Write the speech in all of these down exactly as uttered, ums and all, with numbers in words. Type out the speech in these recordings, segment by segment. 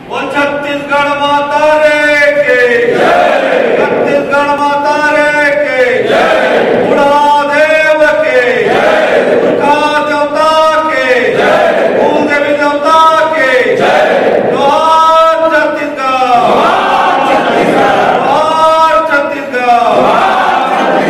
बोल छत्तीसगढ़ माता रे के, छत्तीसगढ़ माता रे के, बुढ़ा देव के, पुरखा देवता के, कुल देवी देवता के, जोहार छत्तीसगढ़, जोहार छत्तीसगढ़।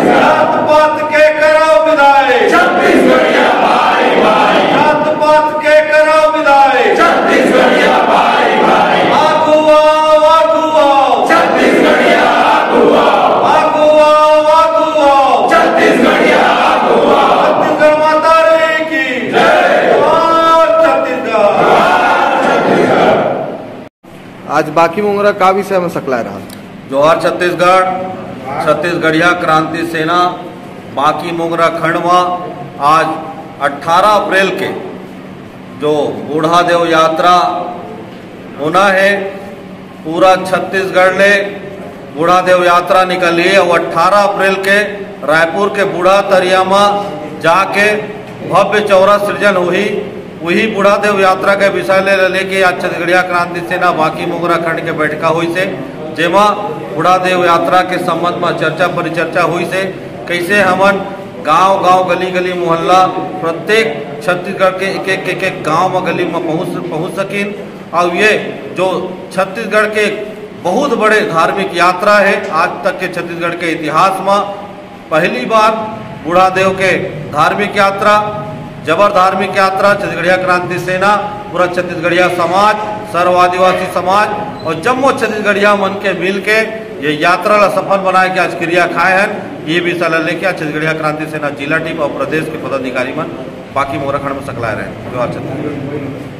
जात पात के करव बिदाई, छत्तीसगढ़िया भाई भाई। जात पात के करव बिदाई, छत्तीसगढ़िया भाई भाई। आगू आओ, आगू आओ, छत्तीसगढ़िया आगू आओ। आगू आओ, आगू आओ, छत्तीसगढ़िया आगू आओ। छत्तीसगढ़ माता रे की जय। जोहार छत्तीसगढ़। आज बाकी मोंगरा का विषय में सकलाय रहत? जोहार छत्तीसगढ़। छत्तीसगढ़िया क्रांति सेना बाकी मोंगरा खंड म आज अठारह अप्रैल के जो बूढ़ा देव यात्रा होना हे, पूरा छत्तीसगढ़ ले बूढ़ा देव यात्रा निकलही अउ अठारह अप्रैल के रायपुर के बूढ़ा तरिया म जाके भव्य चौरा सृजन होही। उही बूढ़ा देव यात्रा के विषय ले लेके आज छत्तीसगढ़िया क्रांति सेना बाकी मोंगरा खंड के बैठका होइस हे, जेमा बूढ़ा देव यात्रा के संबंध म चर्चा परिचर्चा होइस हे। कैसे हमन गांव गांव, गली गली, मोहल्ला, प्रत्येक छत्तीसगढ़ के एक एक, एक एक गांव म, गली म पहुंच पहुंच सकिन। अउ ये जो छत्तीसगढ़ के बहुत बड़े धार्मिक यात्रा हे, आज तक के छत्तीसगढ़ के इतिहास म पहली बार बूढ़ा देव के धार्मिक यात्रा, जबर धार्मिक यात्रा, छत्तीसगढ़िया क्रांति सेना, पूरा छत्तीसगढ़िया समाज, सर्व आदिवासी समाज अउ जम्मो छत्तीसगढ़िया मन के मिल के ये यात्रा ला सफल बनाए के आज किरिया खाए हन। ये विषय ला लेके आज छत्तीसगढ़िया क्रांति सेना जिला टीम अउ प्रदेश के पदाधिकारी मन बाकी मोंगरा खंड म सकलाए रहे। जोहार छत्तीसगढ़।